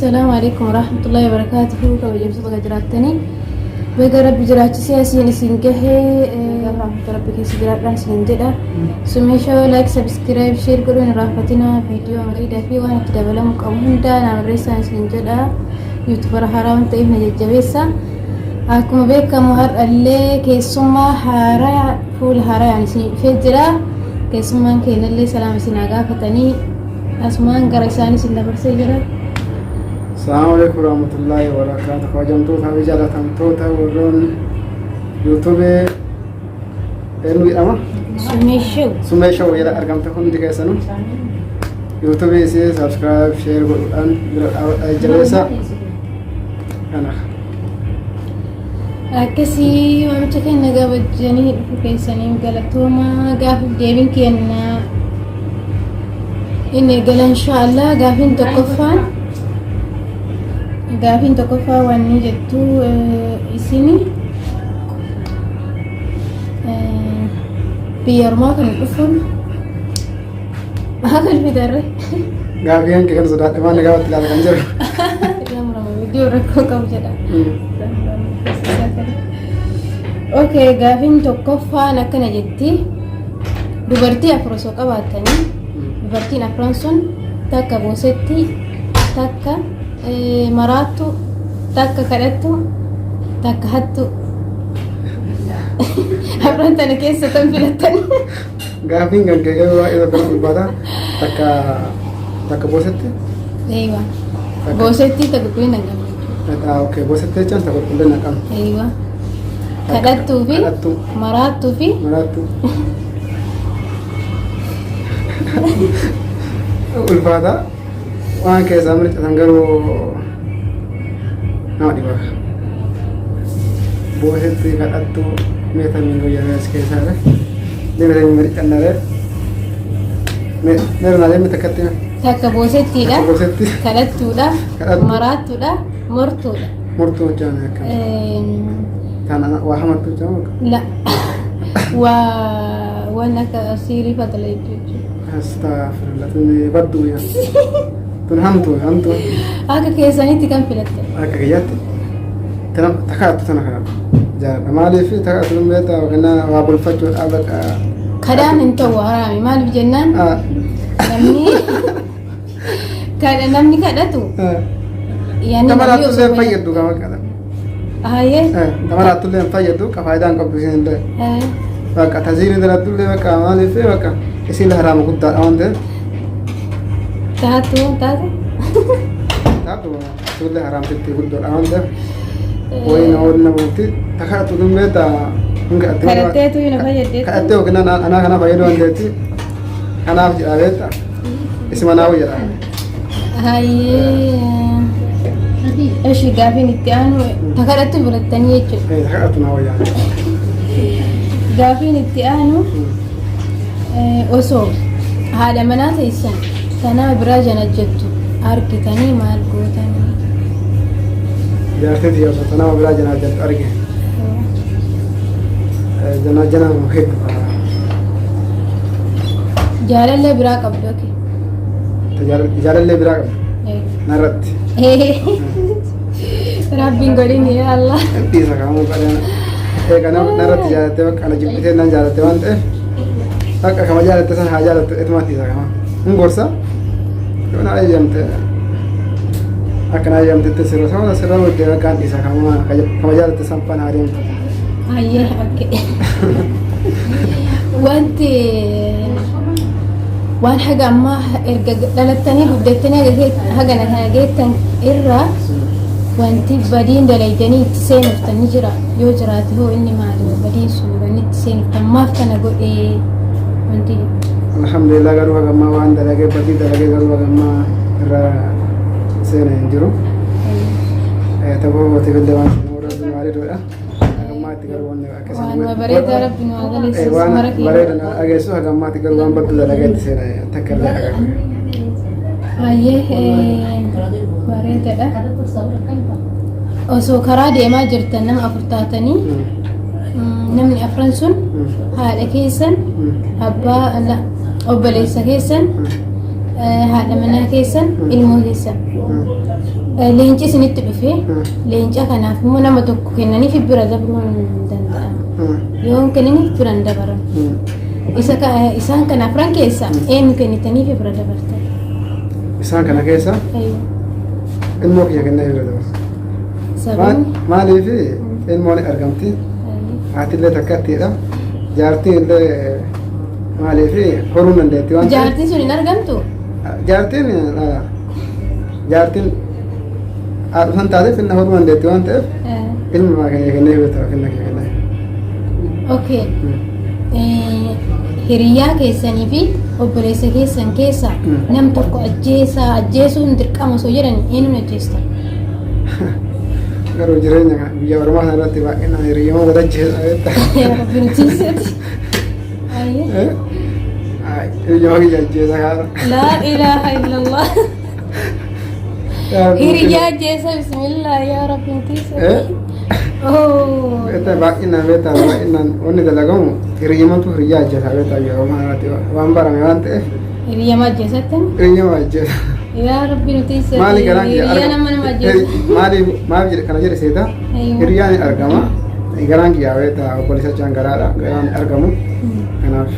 Assalaamu alaikum warahmatullahi wabarakatuhu. Kabajamtoota kan jiraattanii baga rabbi jiraachisee asiin isin gahee rahmata rabbi keessa jiraadhaan isin jedha. Sumeeshoo like, subscribe, share godhuun hin irraanfatina. Viidiyoo bareedaa fi waan itti dabalamu qabu hundaa naa barreessaan isin jedha. Yuutubara haaraa waan ta'eef na jajjabeessa. Akkuma beekamu har'allee keessummaa haaraa fuula haaraan isin dhufee jira. Keessummaan keenyallee salaama isin haa gaafatanii asumaan gara isaanii isin dabarsee jira. Assalamu alaikum warahmatullahi wabarakatuh. Kabajamtoota fi jaalatamtoota warroon yuutuubii eenyu jedhama? Sumee Show. Sumee Show jedha argamte hundi keessanuu. Yuutuubii isii subscribe, share godhuudhaan bira dhaabadhaa jajjabeessa. Kana. Akkasii waamicha keenya kabajanii dhufu keessaniin galatooma. Gaafiif deebiin keenya inni eegala inshaallah. Gaafiin tokkoffaa wanni jettu isini biyya ormaa kan dhufuun maa kolfitarre? Gaafii hanqi kan sodaadhe waan gaafatti ilaala kan jiru. Viidiyoo rakkoo qabu jedha. Okay, gaafiin tokkoffaan akkana jetti. Dubartii afur osoo qabaattanii, dubartiin afran sun takka boosetti, takka maraattu, takka kadhattu, takka hattu. Afran tana keessa tan filattan? Gaafiin kan kee garuu baay'ee tokko nama ulfaata. Takka takka boosetti. Eewa. Boosetti ta qulqullina hin qabne. Okay, boosetti jechaan ta qulqullina hin qabne. Eewa. Kadhattuu fi Kadhattuu. maraattuu fi Maraattuu. Ulfaata. Waan keessaa mircatan garuu nama dhiba. Boosetti, kadhattuu, meetamiin guyyaa as keessaa re. Meetamiin mircannaree. Meeruun adeemni takkatti. Takka boosettiidha. Takka boosetti. Kadhattuudha. Kadhattuu. Maraattuudha. Mortuudha. Murtuu hojjaan akka. Kana waa hamattuu hojjaan. La. Waa waan akka siirii fatala jechuudha. Astaghfirullah, tun badduu yaa. Tun hamtuu hamtuu. Akka keessanitti kan filatte? Akka kiyyaatti. Tana takkaattu tana kana jaalladha. Maaliif takkaattu tun beektaa kana waa bulfachuudhaaf bakka. Kadhaan hin ta'u, haraami. Maaliif jennaan namni kadha namni kadhatu yaani namni Tamaraattu illee osoo hin fayyaddu gama kana. Hayyee. Tamaraattu illee hin fayyaddu, ka faayidaa hin qabdu isheen illee. Bakka taziirii daladdu illee bakka maaliif bakka isiin haraama guddaadha waan ta'eef. Taatu taatu. Taatu tullee haraamtitti guddoodha waan ta'eef. Wayii na waliin nama bulti takkaattu tun beektaa hin kadhatte. Kadhatteetu na fayyaddeetu. Kadhattee yookiin anaa kana fayyaduu waan ta'eef kanaaf jedha beektaa. Isuma naa jedha. Hayyee. Eshi, gaafiin itti aanu ta kadhattu filattanii jechuudha. Takkaattu naa wayyaa. Gaafiin itti aanu osoo haadha manaa teessan tanaa biraa jana jettu argitanii maal gootanii? Jaartii tiyya osoo tanaa biraa janaa jettu arge. Janaa janaa hedduu. Jaalallee biraa qabdu, okay. Jaalallee biraa qabdu narratti. Rabbiin godhin, yaa Allah. Dhiisa kaamuu qadana. Eega narratti jaalattee bakka ana jibbitee nan jaalatte waan ta'eef bakka kama jaalatte san haa jaalattu etumaan dhiisa kama. Hin gorsa. Yoo na ayyamte akka na ayyamtetti sirra sama sirra hojii bakka an dhiisa kama kama jaalatte san faana adeemtu. Hayyee, okay. Wanti waan haga ammaa erga dhalattanii guddattanii haga kana geettan irraa wanti badiin dalaydanii itti seenuftan ni jira? Yoo jiraate hoo inni maali? Badiin sun wanni itti seenuftan maaf kana godhee wanti? Alhamdulillah, garuu hagammaa waan dalagee badii dalagee garuu hagammaa irraa seena hin jiru. Tapha bootiifillee waan seenuu rabbi nu hariidudha. Hagammaatti garuu wanni akkasii. Waanuma bareedaa rabbi nu haa galeessu Waan mara keenya. bareeda na dhageessu hagammaatti garuu waan badduu dalagee itti seena takka illee agarre. Baay'ee bareedaadha. Osoo karaa deemaa jirtan nama afur taatanii, namni afran sun haadha keessan, abbaa, obboleessa keessan, Haadha manaa keessan, ilmoo keessan. Leenci isinitti dhufe, leenca kanaaf immoo nama tokko kennaniif bira dabruun hin danda'amu. Yoo hin kenniniif bira hin dabaran. Isa isaan kana afran keessa eenyu kennitaniif bira dabartan? Isaan kana keessa ilmoo kiyya kennee bira dabarsa. Sababni? Maaliif ilmoon argamti? Haatillee takkattiidha. Jaartiin illee maaliif horuu dandeetti waan ta'eef. Jaartiin sun hin argamtu? Jaartiin jaartiin haadha taateef inni horuu dandeetti waan ta'eef ilma kiyya kennee bira dabarsa kenna kiyya kennee. Okay. Hiriyaa keessanii fi obboleessa keessan keessa nam tokko ajjeesaa ajjeesuun dirqama osoo jedhan eenyuun ajjeestan? Garuu jireenya kana biyya ormaa kana irratti baay'inaan hiriyyama wal ajjeesa beektaa. Yaa Rabbi nu tiiseeti. Ayyee. Hiriyyama kiyya ajjeesa kaara. Laa ilaaha illallah. Hiriyaa ajjeesa bismillah yaa Rabbi nu tiiseeti. Oh. Beektaa baay'inaan beektaa baay'inaan wanni dalagamu hiriyyamatu hiriyyaa ajjeesa beektaa biyya ormaa irratti waan barame waan ta'eef Hiriyyama ajjeesattan? hiriyyama ajjeesa. Yaa Rabbi nu tiiseeti. Maali garaan kiyya Hiriyaa nama nama ajjeesa. Maaliif maaf jedhe kana jedhe seeta Ayyoo. hiriyyaan ni argama garaan kiyya beektaa obboleessa jechaan garaadha garaan ni argamu kanaaf.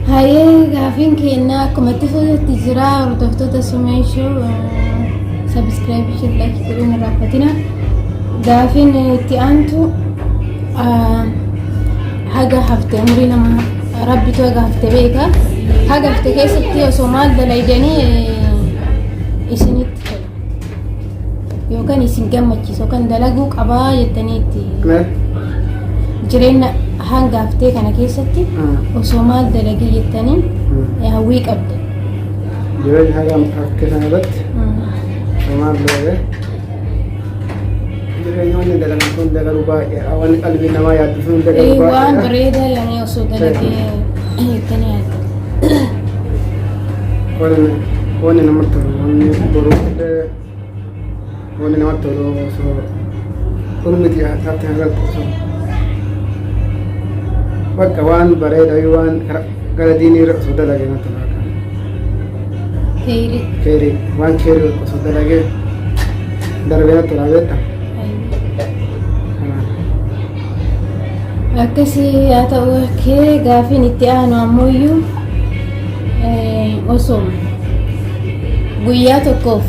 Hayyee gaafiin keenya akkuma itti fufetti jira hordoftoota Sumee Show subscribe share like godhuun hin irraanfatina. Gaafiin itti aantu haga hafte umurii nama rabbitu haga hafte beeka. Haga hafte keessatti osoo maal dalaydanii isinitti tola yookaan isin gammachiisa yookaan dalaguu qabaa jettanii itti Mee? Jireenya hanga haftee kana keessatti osoo maal dalagee jettanii hawwii qabda. Jireenya haga haftee sana irratti osoo maal dalagee jireenya wanni dalagan kun dagaluu baay'ee wanni qalbii namaa yaaddu sun dagaluu Waan baay'eedha. bareedaa yaani osoo dalagee jettanii yaadda. Wanni wanni namatti tolu wanni boruu illee wanni namatti tolu osoo urmiti haftee irratti osoo bakka waan bareedaa waan gara diinii irra osoo dalagee natti tola. Keeyrii. Keerii waan keerii osoo dalagee darbee natti tola beektaa. Kanaaf. Akkasii haa ta'u kee gaafiin itti aanu ammoo osoo guyyaa tokkoof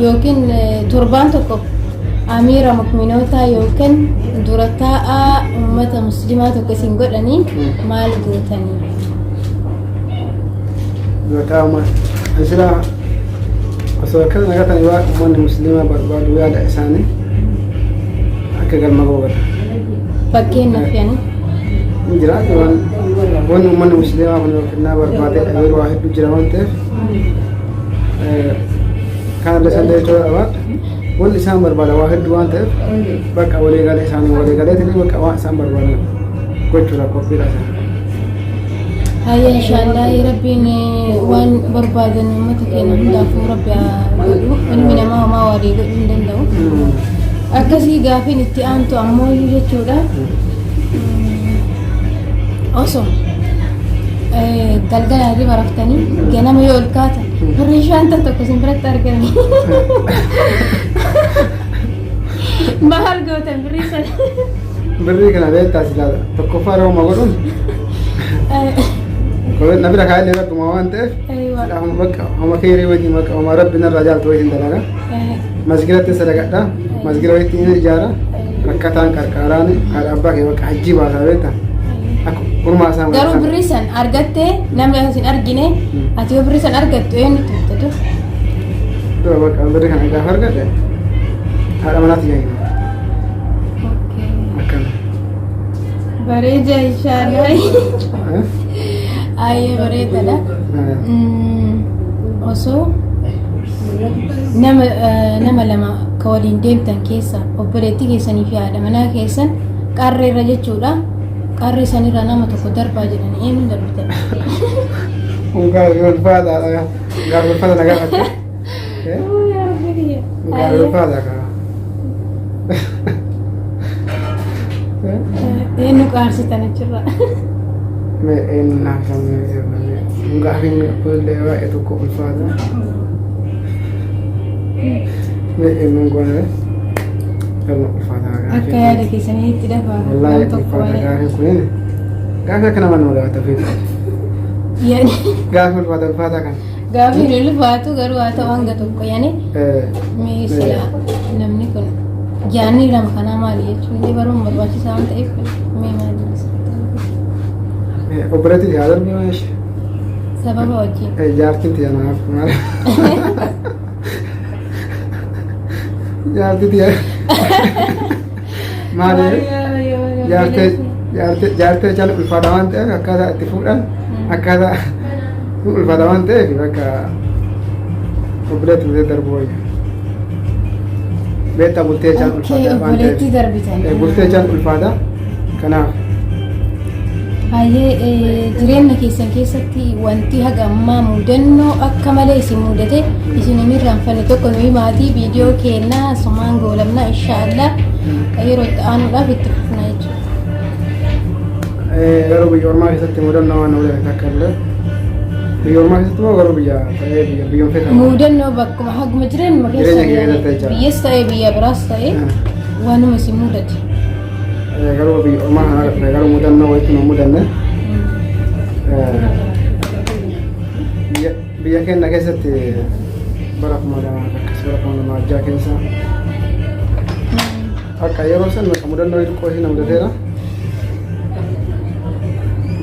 yookiin torbaan tokkoof amiira mu'minootaa yookiin dura taa'aa uummata muslimaa tokko isin godhanii maal gootanii? Dura taa'aa silaa osoo akkas nagatanii waan uummanni musliimaa barbaadu yaada isaanii akka galma googata. Fakkeenyaaf yani. Hin jira waan wanni uummanni musliimaa kun yookiin barbaade yeroo waa hedduu jira waan ta'eef kanallee sallee jechuudha qaba. Wanni isaan barbaadan waa hedduu waan ta'eef bakka waliigalee isaanii waliigaleetiin bakka waan isaan barbaadan gochuudha qophiidha isaan. Hayya inshaallah rabbiin waan barbaadan uummata keenya hundaafuu rabbi haa godhu. Ilmi namaa homaa walii godhuu hin danda'u. Akkasii gaafiin itti aantu ammoo jechuudha. Osoo galgala hirriba raftanii ganama yoo ol kaatan birrii shaantan tokko isin biratti argame. Maal gootan birrii sana? Birrii kana beektaa silaa tokkoffaa rooma godhuun na bira kaa'ellee rabbuma waan ta'eef silaa bakka homa keerii wajjin bakka homa rabbi narraa jaalatu wajjin dalaga. Masgiratti sadaqadha. Masgira wayitti inni ijaara. Rakkataan qarqaaraan haadha abbaa kee bakka hajjii baasaa beektaa. Akka urmaa isaa Garuu birrii san argattee namni as hin argine ati yoo birrii san argattu eenyutti bittatu? Dura bakka birrii kana gaafa argadhe haadha manaatti yaa'ina. Akkana. Bareeda inshaallah. Ayyee bareedaadha. Osoo nama lama ka waliin deemtan keessa obboleettii keessanii fi haadha manaa keessan qarreerra jechuudha. Qarree sanirra nama tokko darbaa jedhanii eenyuun darbitan? Kun gaaffii ulfaataadha. Gaaffii ulfaata na gaafatte. Gaaffii ulfaata kaa. Eenyu qaarsitan achirra? Mee eenyu naaf gaafiin kunillee baay'ee tokko ulfaata. Mee eenyuun goone garuu ulfaata Akka gaafiin yaada kun. keessaniitti dafa Wallaahi nam tokko ulfaata malee. gaafiin kunin. Gaafii akka nama nama gaafata ofiif. Yani Gaafii ulfaata ulfaata kan. gaafiin ulfaatu garuu haa ta'u hanga tokko yani mee sila namni kun yaanni lama kanaa maali jechuun illee baruun barbaachisaa waan ta'eef mee maali Obboleetti yaa darbii meesha. Sababa wajjin. Jaartiin tiyya naaf maal. Jaartii tiyya. Maali? Jaartee jaartee jaartee jala ulfaata waan ta'eef akkaataa itti fuudhan akkaataa ulfaata waan ta'eef bakka obboleetti bultee darbuu wayya. Beektaa bultee jala Okay, ulfaata waan ta'eef. obboleettii darbitan. Bultee jala ulfaata kanaaf. Baay'ee jireenya keessan keessatti wanti haga ammaa mudannoo akka malee isin mudate isin hin irraanfanne tokko nuyi maatii viidiyoo keenna sumaan goolamna inshaallah yeroo itti aanuudhaaf itti fufna jechuudha. Garuu biyya ormaa keessatti mudannoo waan mudate takka illee biyya ormaa keessatti moo garuu biyya ta'ee biyya biyyoon feetan. Mudannoo bakkuma haguma jireenyuma keessa Jireenya kee keessatti jechuudha. biyyas ta'ee biyya biraas ta'ee waanuma isin mudate. Garuu biyya ormaa kana dhufe garuu mudannoo wayitti nu mudanne. Biyya keenya keessatti bara 2000 akkas bara 2006 keessa akka yeroo san bakka mudannoo xiqqoo ishee na mudateera.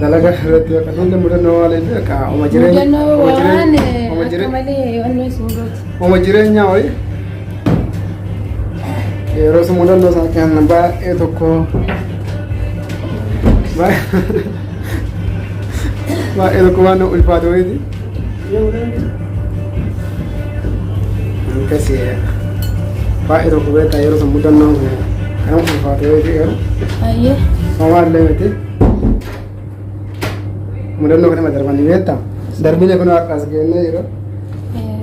Dalagaa irratti bakka sun mudannoo maaliif bakka oma jireenya Mudannoo oma waan jireenya oma akka jireenya malee wannoo isin gooti. oma jireenyaa wayii yeroo sun mudannoo sana kan baay'ee tokko baay'ee tokko waan nu ulfaatu wayiiti. Akkasii baay'ee tokko beektaa yeroo sun mudannoon kun kan ulfaatu wayiiti garuu Baay'ee. homaa illee miti. Mudannoo kanama darbanii beektaa darbine kun har'as geennee yeroo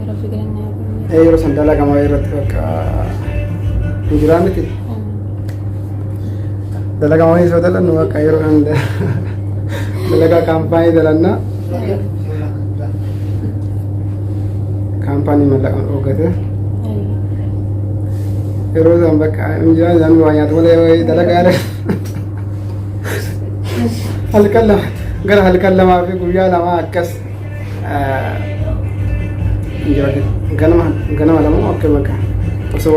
Rabbi galanni haa gahu. Yeroo san dalagamaa irratti bakka hin jiraa miti. Dalagamaa wayii soo dalannu bakka yeroo kan dalagaa kaampaanii dalanna. Kaampaanii mallaqa dhoggate. Yeroo san bakka hin jiraa namni waa nyaatu malee dalagaa halkan lama gara halkan lamaa fi guyyaa lamaa akkas ganama ganama lama akka bakka osoo